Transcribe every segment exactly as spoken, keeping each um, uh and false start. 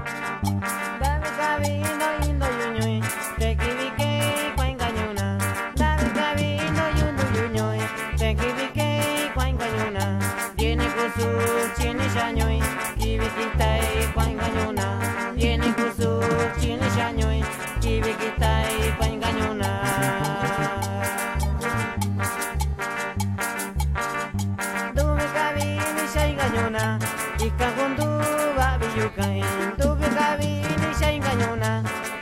David Gavindo indo yuñoi, te kibike kwainga ñuna. David Gavindo yundu yuñoi, te kibike kwainga ñuna. Yene kusu chini shañoi, kibikitai kwainga ñuna. Yene kusu chini shañoi, kibikitai kwainga ñuna. Dubi kabini shaiga ñuna, ika kundu babi yukai. Dubi kabini shaiga ñuna,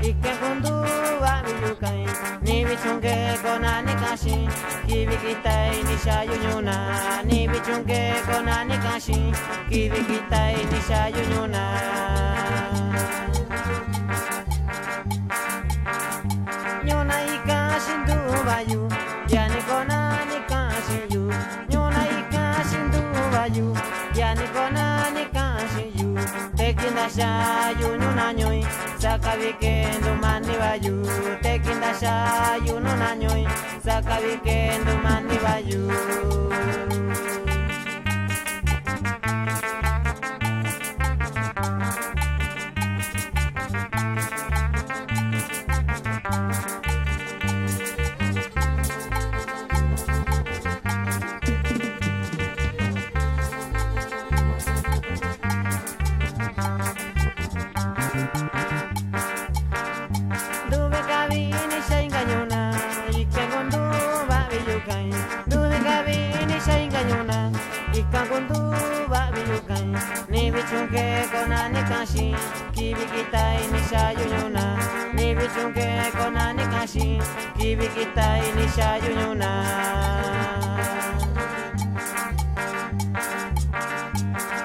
ika kundu babi yukai. Ni bichunge kona ni kashi, kibikitai ni shayu ñuna. Ni bichunge kona ni kashi, kibikitai ni shayu ñuna. Ñuna ika shindu bayu, yani kona ni kashi yu. Ñuna ika shindu bayu, yani kona ni kashi yu. Tekinda shayu ñuna ñoi, sakabikendu mani bayu. Tekinda shayu ñuna ñoi, sakabikendu mani bayu. Dubi kabini shainga ñuna, ika kundu babi yukai. Dubi kabini shainga ñuna, ika kundu babi yukai. Ni bichunge kona ni kashi, kibikitai ni shayu ñuna. Ni bichunge kona ni kashi, kibikitai ni shayu ñuna.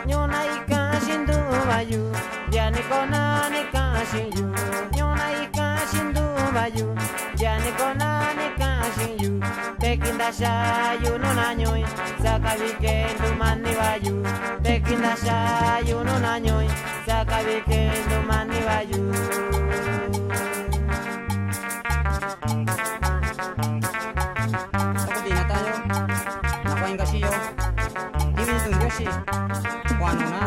Ñuna ika shindu bayu, yani kona ni kashi yu. Ñuna ika shindu bayu, yani kona ni kashi yu. Tekinda shayu ñuna ñoi, sakabikendu mani bayu. Tekinda shayu ñuna ñoi, sakabikendu mani bayu. Tokuti natayo, nakwainga shiyo, divi tundushi, kwanuna.